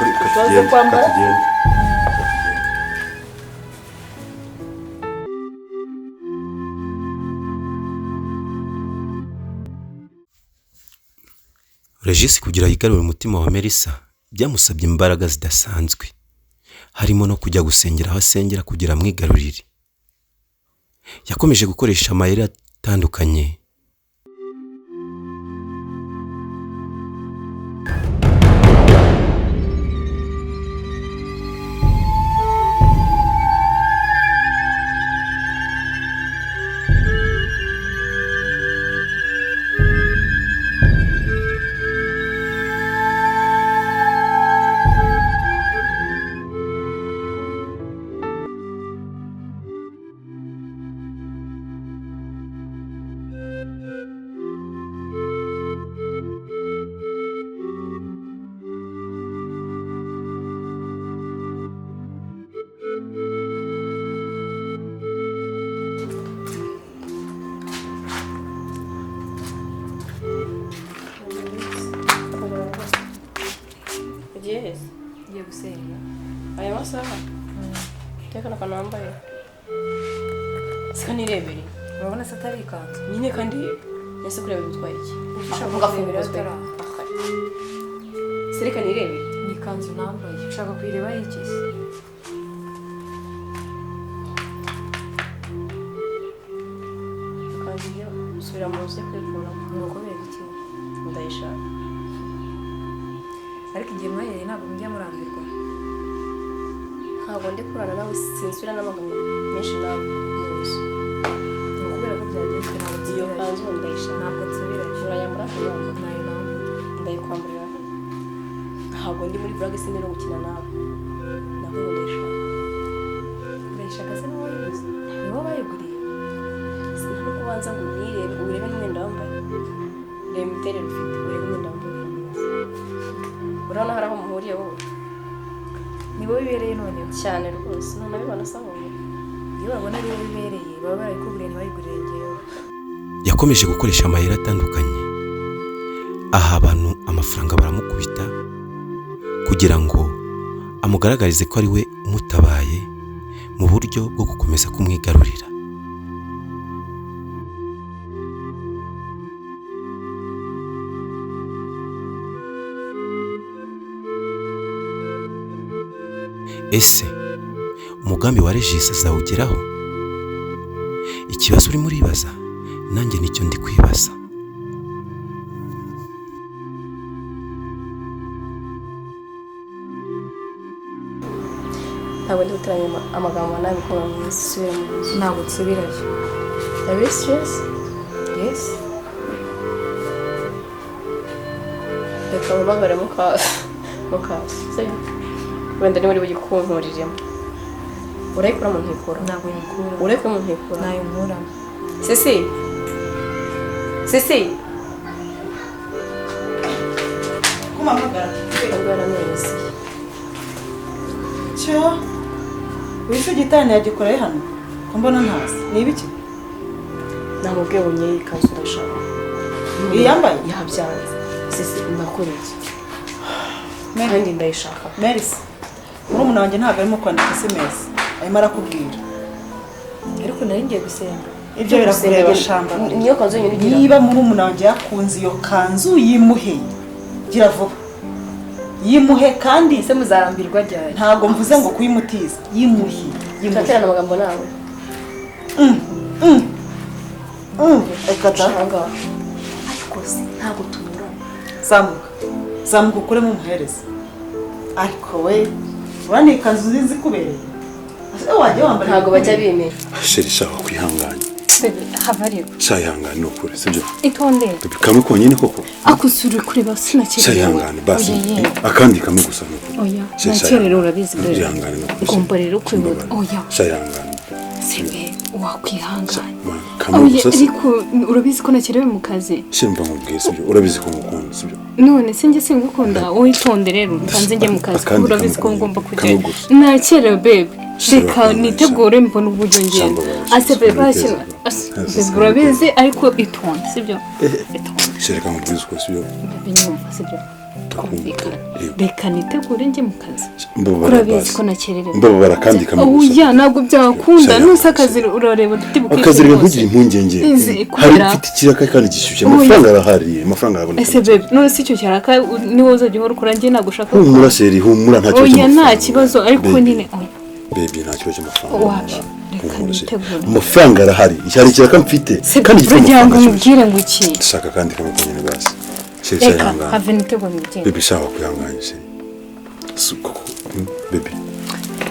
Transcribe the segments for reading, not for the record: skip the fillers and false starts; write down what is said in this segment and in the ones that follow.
Reka Utazi tugende, kwambara? reka tugende. Regis kugira yigarurire umutima wa Melissa byamusabye imbaraga zidasanzwe, harimo no kujya gusengera aho asengera kugira amwigarurire. Yakomeje gukoresha amayeri atandukanye. Ugiye heza? Ngiye gusenga. Aya masaha tekana akantu wambaye sika nirebere. Urabona se atari ikanzu? Nyine kandi ese kureba bitwaye iki? Ushaka Ako kurebera gafunguzo. utaraha. Sereka nirebere. Ni ikanzu nambaye. Ushaka kuyireba iki se? Ikanzu iyo usubira mu nzu kwikuramo. Ngo kubera iki? Ndayishaka. Ariko igihe mwahereye ntabwo mujya murambirwa. Ntabwo ndi kurana nawe, sinsubira n'amagambo menshi nawe mu nzu. Ni ukubera ko byagenze ntabwo Iyo nsubirayo. kanzu ndayishaka. Ntabwo nsubirayo. Urayambara nkayambara. Ntayo nambaye. Ndayikwamburira. Ntabwo ndi muri burage, sindi no gukina nawe. Ntabwo ndayishaka. Urayishaka se niwowe wayiguze? Ni wowe bayiguriye? Sinari kubanza ngo unirebe, urebe n'umwenda wambaye. Reba imiterere ufite, urebe umwenda wambaye ukuntu umeze. Urabona hari aho muhuriye wowe? Ni wowe bibereye noneho. Cyane rwose, ntunabibona se ahubwo? Iyo babona ari wowe bibereye baba barayikuguriye ntibayigurire njyewe. Yakomeje gukoresha amayeri atandukanye, aha abantu amafaranga baramukubita kugira ngo amugaragarize ko ari we umutabaye mu buryo bwo gukomeza kumwigarurira. Ese umugambi wa Regis azawugeraho? Ikibazo urimo uribaza nanjye nicyo ndi kwibaza. Ntabwo ndi guteranya amagambo nawe mukobwa mwiza, subira mu nzu. Ntabwo nsubirayo. Are you serious? Yes. Reka mpamagare mukase. Mukase. Sibyo? Wenda niba uri bugikunkuriremo. Urayikura mu ntikura. Ntabwo nyikura. Urayikura mu ntikura. Ntayo nkuramo. Sisi. Sisi. Kumpamagara? Ndwara amezi. Cyo wishe gitani yagikoreye hano ko mbona ntazi ni ibiki? Namubwiye ngo nyeyi ikanzu ndashaka. Iyambaye? Yabyanze. Sisi ndakora iki? Mary. Kandi ndayishaka. Merisi, murumuna wanjye ntabwo arimo kwandika SMS, arimo arakubwira. Ariko nari ngiye gusenga. Ibyo birakureba shamba. Niyo kanzu yonyine ugira. Niba murumuna wanjye yakunze iyo kanzu yimuhe, gira vuba yimuhe kandi Ese muzarambirwa ryari? Ntabwo mvuze ngo kuyimutiza, yimuhe, yimuhe. Turaterana amagambo nawe. Reka da. Ahangaha. Ariko se ntabwo tuburana. Zamuka, zamuka ukuremo umuhereza. Ariko we urabona iyi kanzu uzi zikubereye? Ese wajya wambara Ntabwo bajya ibikubereye? bimenya. Chérie, shaka kwihangana. Hava ariko. Sha ihangane ni ukuri, sibyo? Itonde. Bébé, kamwe konyine koko. Akusura kureba Sha sinakerewe. ihangane basi. Oya ye. Akandi kamwe gusa ni ukuri. Oya. Sha, sha Nakerewe ihangane. urabizi bébé. Ihangane ni ukuri. Ugomba rero kwihuta. Oya. Sha ihangane. Sebe wakwihangana. Kamwe Oya gusa se. ariko urabizi ko nakerewe mu kazi. Sha mva nkubwiye, sibyo? Urabizi ko ngukunda, sibyo? None se njye singukunda, wowe itonde rero mbanze njye mu kazi Akandi urabizi ko kamwe ngomba kamwe kujyayo. gusa. Nakerewe bébé. Sha Reka bakunda, nitegure mbone uburyo ngenda. Sha mbabarira, Ase sha bébé mbabarira. akina. Sha Bébé urabizi ariko itonde sibyo? Itonde. Sha reka nkubwize ukuri, sibyo? Bébé nyumva sibyo? Twumvikana. Reka nitegure njye mu kazi. Mbabara Urabizi basi. ko nakererewe. Mbabara kandi kamwe gusa. Oya, ntabwo byakunda. Sha, Nusa akazi urareba uti bukwishyura. Akazi reka ntugire impungenge. Izi, Hari kubera- mfite ikiraka kandi gishyushye. Oya. Amafaranga arahari, amafaranga araboneka. Ese babe, none si icyo cyaraka niwe uzajya uhora ukora, njye ntabwo ushaka Humura chérie, humura, nta kibazo Oya, nta cy'amafaranga. kibazo ariko Baby, nyine oya. Baby, nta kibazo cy'amafaranga. Wapi, reka Humura chérie. nitegure. Amafaranga arahari. Hari ikiraka mfite Se kandi gifite kugira ngo amafaranga ashyushye. nkubwire ngo iki? Shaka kandi kamwe konyine basi. Chérie, sha Reka ihangane. have nitegure ngende. Baby, sha wakwihanganye chérie. Si koko, baby.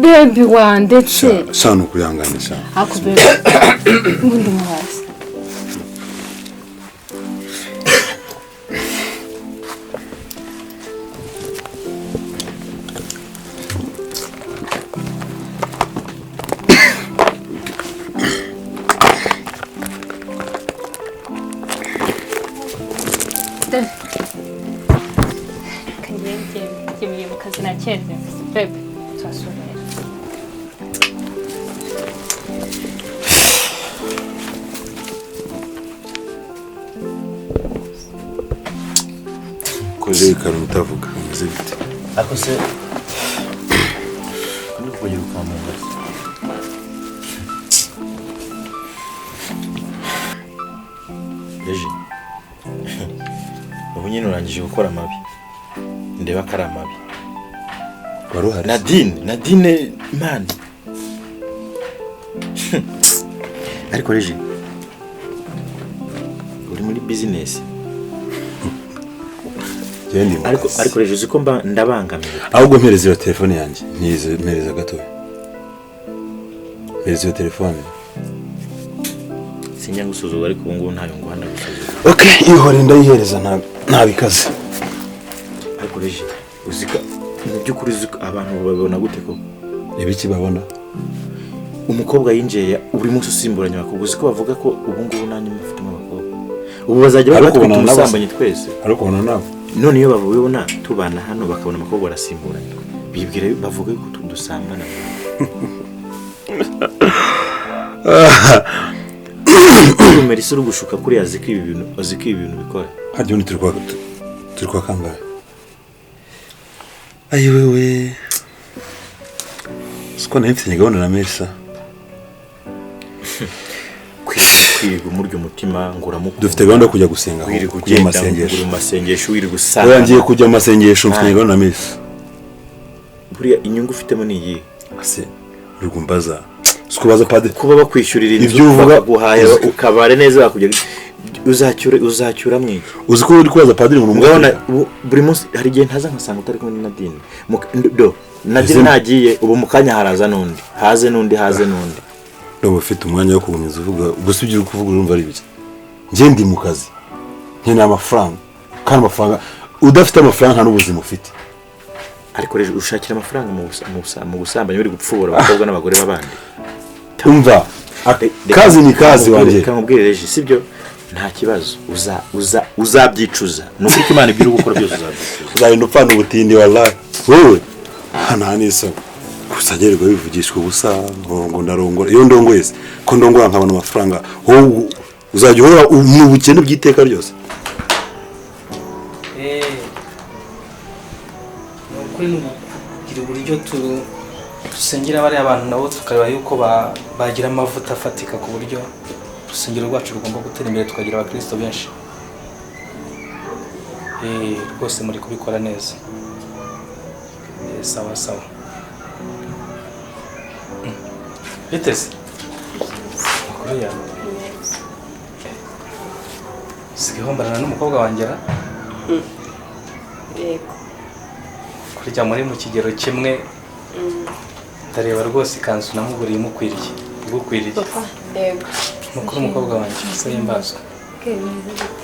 Baby wandetse. Sha, sha ni ukwihangana sha. Ako baby. Ubundi muhazi. Ngiye mu kazi nakererewe. Baby, turasubira. Koje ikaruma utavuga, umeze bite? Ariko se ndi kugira ukamumbaza. Eje ubu nyine urangije gukora amabi, ndeba ko ari amabi. Wari uhari se? Nadine man. Ariko Reje uri muri business. Njyewe ndi mu Ariko kazi. ariko Reje uzi ko mba ndabangamiwe. Ahubwo mpereza iyo telefone yanjye. Ntize, mpereza gatoya. Mpereza iyo telefone. Sinjya ngusuzugura ariko ubu ngubu ntayo nguha ndagusuzugura. Okay, ihore ndayihereza ntabikaze. Ariko Reje uzi ko mu by'ukuri uzi ko abantu babibona gute koko? Ibiki babona? Umukobwa yinjiye buri munsi usimburanya abakobwa, uzi ko bavuga ko ubu ngubu nanjye mufitemo abakobwa. Ubu bazajya Ariko batwita ubona nabo- ubusambanyi twese. Ariko ubona nabo. None iyo babibona tubana hano bakabona abakobwa barasimburanye, bibwira bavuga yuko dusambana. Merisi uri gushuka kuriya azi ko ibi bintu, azi ko ibi bintu bikora. Harya ubundi turi kwa kangahe? Ayi wewe. Siko nari mfitanye gahunda na Melisa. Kwirirwa umurya umutima ngo uramukunda. Dufite gahunda yo kujya gusenga aho, Wirirwa kujya mu ugenda masengesho. uri mu masengesho, wirirwa Oya, usanga. ngiye kujya mu masengesho, mfitanye gahunda na Melisa. Buriya inyungu ufitemo ni iyihe? Ase, uri kumbaza. Siko baza padiri. Kuba bakwishyurira inzu, Ibyo uvuga- bakaguhahira, ukabare neza, bakujya uzacyura mwiki. Uzi ko uri kubaza padiri ngo ni Mugabona umugatolika? buri munsi hari igihe ntaza nkasanga utari kumwe na Nadine. Do Nadine Ese- nagiye ubu mu kanya haraza n'undi, haze n'undi, haze n'undi. Ndumva ufite umwanya wo kugumiza uvuga, gusa ibyo uri kuvuga urumva ari ibiki? Njye ndi mu kazi, nkeneye amafaranga, kandi amafaranga udafite amafaranga nta n'ubuzima ufite. Ariko rero ushakira amafaranga mu busambanyi uri gupfubura abakobwa n'abagore b'abandi. Umva, kazi ni kazi wanjye. Reka nkubwire Reje, sibyo? Nta kibazo, uzabyicuza. Ni ukuri ko Imana ibyo uri gukora byose uzabyicuza. Uzarinda upfana ubutindi wallahi. Wowe nta n'isoni. Gusa ngerwa bivugishwa ubusa ngo ndarongora. Iyo ndongoye se ko ndongora nkabona amafaranga, wowe uzajya uhora mu bukene bw'iteka ryose. Ni ukuri ni ukugira uburyo dusengera bariya bantu nabo tukareba yuko bagira amavuta afatika ku buryo urusengero rwacu rugomba gutera imbere tukagira abakristo benshi. Rwose muri kubikora neza. Sawa sawa. Biteze? Amakuru yawe? Usigaye wambarana n'umukobwa wanjye ra? Yego. Kurya muri mu kigero kimwe, ndareba rwose ikanzu namuguriye imukwiriye, igukwiriye. Papa, yego. Mukuru umukobwa wanjye, se himbazwe.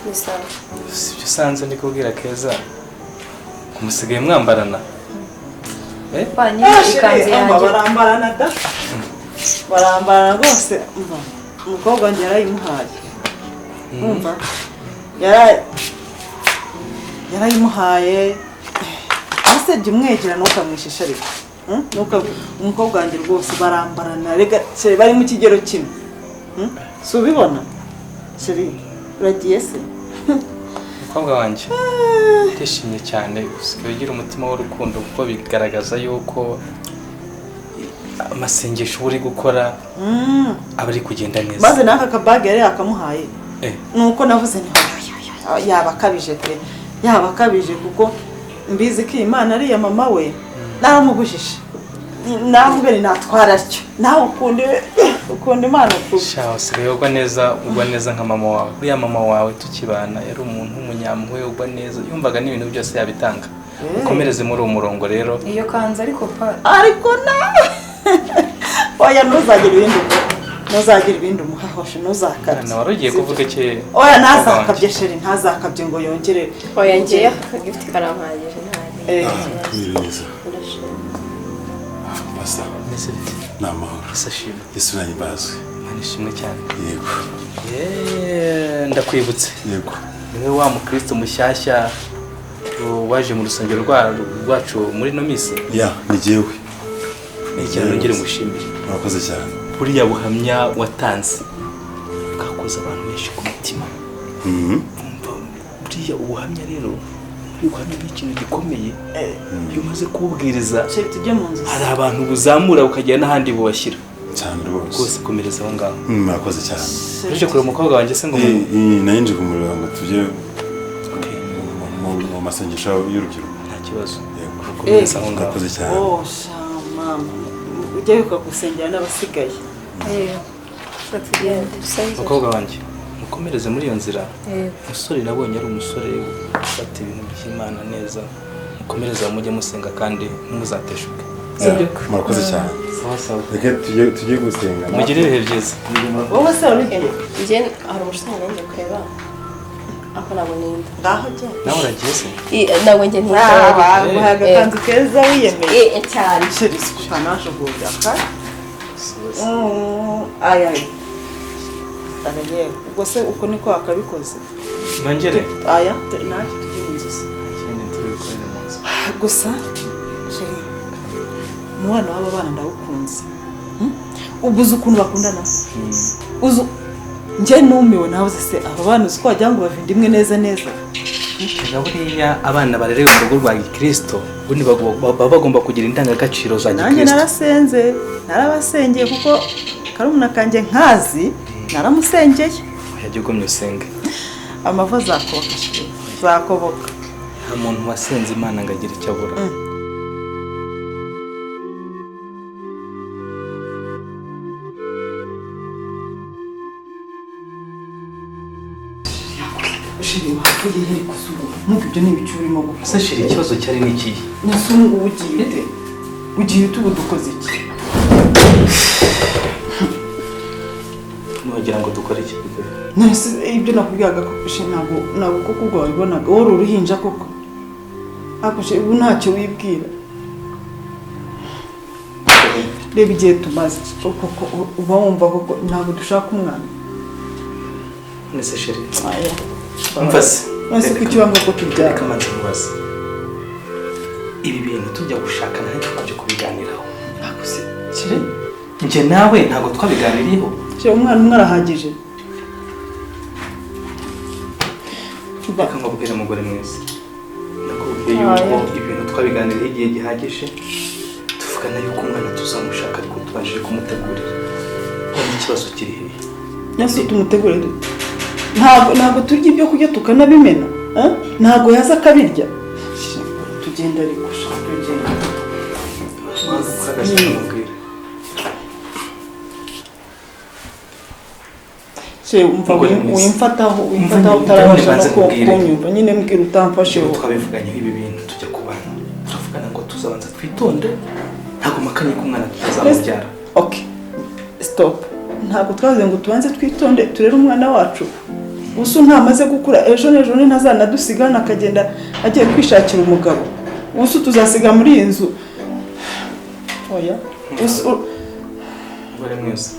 Ni sawa. Si ibyo usanze ndi kubwira Keza, musigaye mwambarana. Papa, nyine ikanzu yanjye. Barambarana da. Barambarana rwose, umva. Umukobwa wanjye yarayimuhaye. Umva. Yarayimuhaye. Ese jya umwegera ntukamwishisha ariko. Umukobwa wanjye rwose barambarana, rega chérie bari mu kigero kimwe. Si ubibona? Chérie, uragiye se? Mukobwa wanjye, ndishimye cyane, usigaye ugira umutima w'urukundo, kuko bigaragaza yuko amasengesho uba uri gukora aba ari kugenda neza. Maze n'aka kabage yari yakamuhaye. Nuko navuze nti oya, yaba akabije pe, yaba akabije, kuko mbizi ko iyi Imana ari iya mama we. Naramubujije, namubere natwara atyo, nawe ukunda Imana kubi. Sha, usigaye ugwa neza, ugwa neza nka mama wawe. Uriya mama wawe tukibana yari umuntu w'umunyampuhwe, ugwa neza, yumvaga n'ibintu byose yabitanga. Ukomereze muri uwo murongo rero. Iyo kanzu ariko pa. Ariko nawe oya, ntuzagira ibindi umuha, ntuzagira ibindi umuha hoshe, ntuzakabye. Mwana, wari ugiye kuvuga iki? Oya, ntazakabye chéri, ntazakabye ngo yongere. Oya, ngewe aka gift karampagije, nta Mwiriwe neza. Ndashima. Basa. Meze bite? Ni amahoro. Ese ashimwe. Yesu nahimbazwe. Imana ishimwe cyane. Yego. Yeee, ndakwibutse. Yego. Niwe wa mukristo mushyashya waje mu rusengero rwacu muri ino minsi? Ya, ni jyewe. Ni ikintu nongere ngushimire. Murakoze cyane. Buriya buhamya watanze bwakoze abantu benshi ku mutima. Umva, buriya ubuhamya rero, buriya ubuhamya ni ikintu gikomeye. Iyo umaze kububwiriza, Chéri, tujye mu nzu. hari abantu buzamura bukagera n'ahandi bubashyira. Cyane rwose. Rwose komereza aho ngaho. Murakoze cyane. Uje kureba umukobwa wanjye se ngo Nari nje kumureba ngo tujye mu masengesho y'urubyiruko. Nta kibazo. Yego. Komereza aho ngaho. Murakoze cyane. Oh sha mama, ujye wibuka gusengera n'abasigaye. Tugende dusenge. Mukobwa wanjye, mukomereze muri iyo nzira. Umusore nabonye ari umusore ufata ibintu by'Imana neza. Mukomereze aho, mujye musenga kandi ntimuzateshuke. Sibyo? Murakoze cyane. Sawa sawa. Reka tujye gusenga. Mugire ibihe byiza. Wowe se wari ugiye? Njye hari umushuti wanjye kureba, ako ntabwo ninda. Ngaho jya. Nawe uragiye se? Ntabwo njye ntinda. Baguhaye agakanzu keza, wiyemeye. Cyane. Chéri, utanajugunya ka aya yewe, ubwo se uko niko wakabikoze? Nongere? Aya, nanjye tujye mu nzu se. Ikindi tubikorere mu nzu. Gusa chéri, umubano w'aba bana ndawukunze. Ubwo uzi ukuntu bakundana, uzi njye numiwe, nawe se aba bana uzi ko wagira ngo bava inda imwe neza neza. Erega buriya abana barerewe mu rugo rwa gikristo ubundi baba bagomba kugira indangagaciro za Nanjye gikristo. narasenze, narabasengeye, kuko karumuna kanjye nkazi naramusengeye. Oya, jya ugumya usenge. Amavu azakoboka chéri, azakoboka. Nta muntu wasenze Imana ngo agire icyo abura. Chéri, wavuye he kuzuba? Nubwo ibyo ni ibiki urimo gukora? Ese chéri, ikibazo cyari ni ikihe? Nyasungu, ugiye ute? Ugiye ute? Ubu dukoze iki? Ntiwagira ngo dukore iki? None ibyo nakubwiraga ko chéri, ntabwo koko ubwo wabibonaga wowe uri uruhinja koko? Ariko chéri, ubu ntacyo wibwira. Reba igihe tumaze koko, uba wumva koko ntabwo dushaka umwana? None se chéri, Aya. umva se. None se kuki wanga ko tubyara? Reka manze nkubaze. Ibi bintu tujya gushakana ntitwabyo kubiganiraho? Ariko se chéri, Njye nawe ntabwo twabiganiriyeho. Chéri, umwana umwe arahagije. Reka nkubwire, mugore mwiza, nakubwiye yuko ibintu twabiganiriyeho igihe gihagije, tuvugana yuko umwana tuzamushaka ariko tubashije kumutegurira. None ikibazo kiri hehe? Nase tumutegure dute? Ntabwo turya ibyo kurya tukanabimena, eh? Ntabwo yaza akabirya. Tugenda ariko sha, tugenda. Uhagaze nkubwire. Se umva, Mugore mwiza. wimfataho, Umva wimfataho, nyine, utarabasha mbanze no nkubwire. kunyumva nyine, mbwira utamfasheho. Niba twabivuganyeho ibi bintu tujya kubana, turavugana ngo tuzabanza twitonde, ntabwo mpakanye ko umwana tutazamubyara. Okay, stop. Ntabwo twavuze ngo tubanze twitonde turere umwana wacu? Ubu ntamaze gukura, ejo n'ejo ntazanadusigana akagenda agiye kwishakira umugabo? Ubu tuzasiga muri iyi nzu? Oya. Umugore mwiza.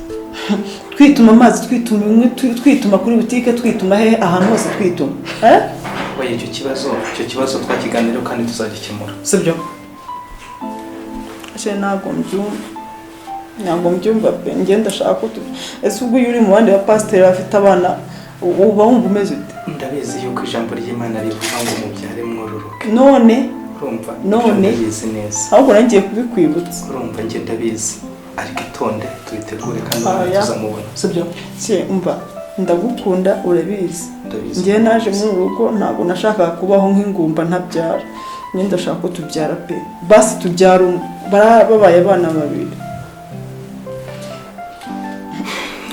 Twituma amazi, twituma inkwi, twituma kuri butike, twituma he, ahantu hose twituma, eh? Oya, icyo kibazo twakiganiraho kandi tuzagikemura, sibyo? Chéri, ntabwo mbyumva, ntabwo mbyumva pe. Njye ndashaka ko ese ubwo iyo uri mu bandi bapasiteri bafite abana uba wumva umeze ute? Ndabizi yuko ijambo ry'Imana rivuga ngo mubyare mwororoke. None urumva none ndabizi neza. Ahubwo nangiye kubikwibutsa. Urumva njye ndabizi. Ariko itonde tubitegure kandi tuzamubona. Sibyo? Se umva ndagukunda urabizi. Njye naje mu rugo ntabwo nashakaga kubaho nk'ingumba ntabyara. Njye ndashaka ko tubyara pe. Basi tubyara babaye abana babiri.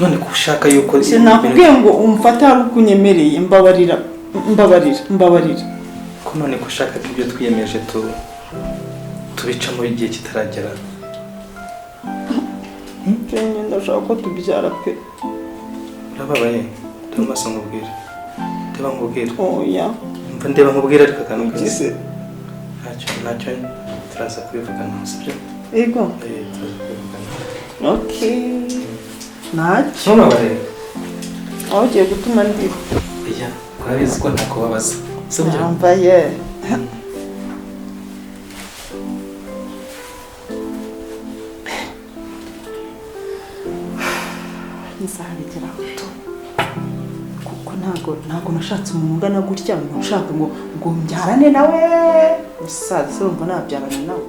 None ko ushaka yuko sinakubwiye ngo umfate hari ukunyemereye mbabarira mbabarira mbabarira. Ko none ko ushaka ko ibyo twiyemeje tubicamo igihe kitaragera. Njye ndashaka ko tubyara pe. Urababaye? Ndabasa nkubwira. Ndeba nkubwira. Oya. Mva ndeba nkubwira ariko akantu kese. Ntacyo turaza kubivugana, sibyo? Yego. Turaza kubivugana. Okay. Ntacyo. Ntubabarire. Aho ugiye gutuma ndira. Oya, urabizi ko ntakubabaza. Sibyo? Nambaye. Nzabigeraho tu. Kuko ntago nashatse umuntu ungana gutya ngo nshaka ngo mbyarane nawe. Musaza se urumva nabyarana nawe.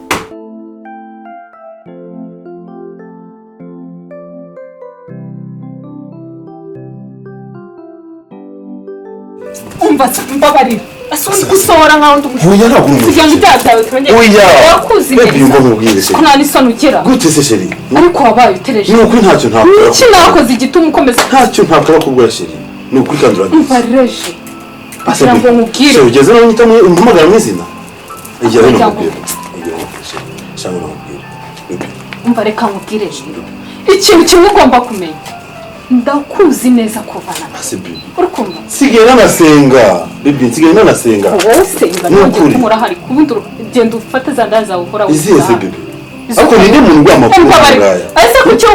Umva mbabarira. Asundi gusohora nkaho ndi Oya ntabwo uri kugira ngo ibyaha byawe twongere. Oya. Wakuzi neza. Ko nta n'isoni ugira. Gute se chérie? Ariko wabaye utereje. Ni ukuri ntacyo ntakora. Iki nakoze igituma ukomeza. Ntacyo ntakora kubwa chérie. Ni ukuri kandi urabizi. Umva reje. Kugira ngo nkubwire. Chérie ugeze naho nyita umpamagara mu izina. Igihe rero nkubwire. Igihe chérie. Shaka nkubwire. Umva reka nkubwire. Ikintu kimwe ugomba kumenya. Ndakuzi neza kuvana. Urukumva? Nsigaye nanasenga. Bibi nsigaye nanasenga. Wowe usenga nongeye kumura hari kubundi ugenda ufate za ndaya zawe ukora. Izihe se bibi? Ariko ni muntu uguha amakuru ngaya. Ese kuki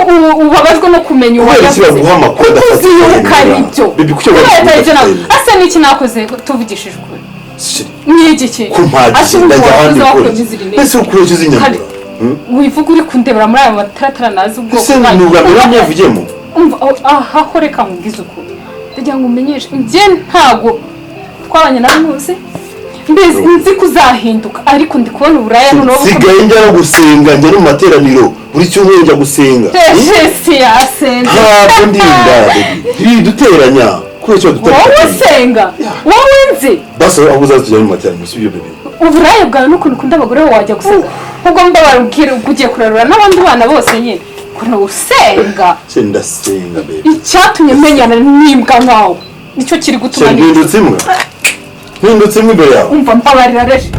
ubabajwe no kumenya uwo yavuze? Kubera amakuru adafite. Bibi kuki ubabajwe? Ase niki nakoze tuvugishije ukuri? Ni igiki? Kumpagije ndajya ahandi gukora. Ese ukuri uzi inyama? Wivuga uri kundebera muri aya mataratara nazi ubwoko bwayo. Ese ni ubwa mbere namuvugiyemo? Umva aho reka nkubwize ukuri. Ndagira ngo umenyeshe njye ntago twabanye nawe muzi mbizi nzi kuzahinduka ariko ndi kubona uburaya noneho nsigaye njya no gusenga njya no mu materaniro buri cyumweru njya gusenga. Ese yasenze. Ntabwo ndi indaya ntiduteranya kubera icyo duteranya. Wowe usenga wowe nzi basi aho uzaza tujya mu materaniro sibyo bebe. Uburaya bwawe n'ukuntu ukunda abagore wajya gusenga ubwo mbabarubwira ugiye kurarura n'abandi bana bose nyine. Kuna usenga. Ndasenga bebe. Icyatumye menyana n'imbwa nkawe nicyo kiri gutuma mpindutse imbwa. Mpindutse imbwa imbere yawe. Umva mbabarira reje.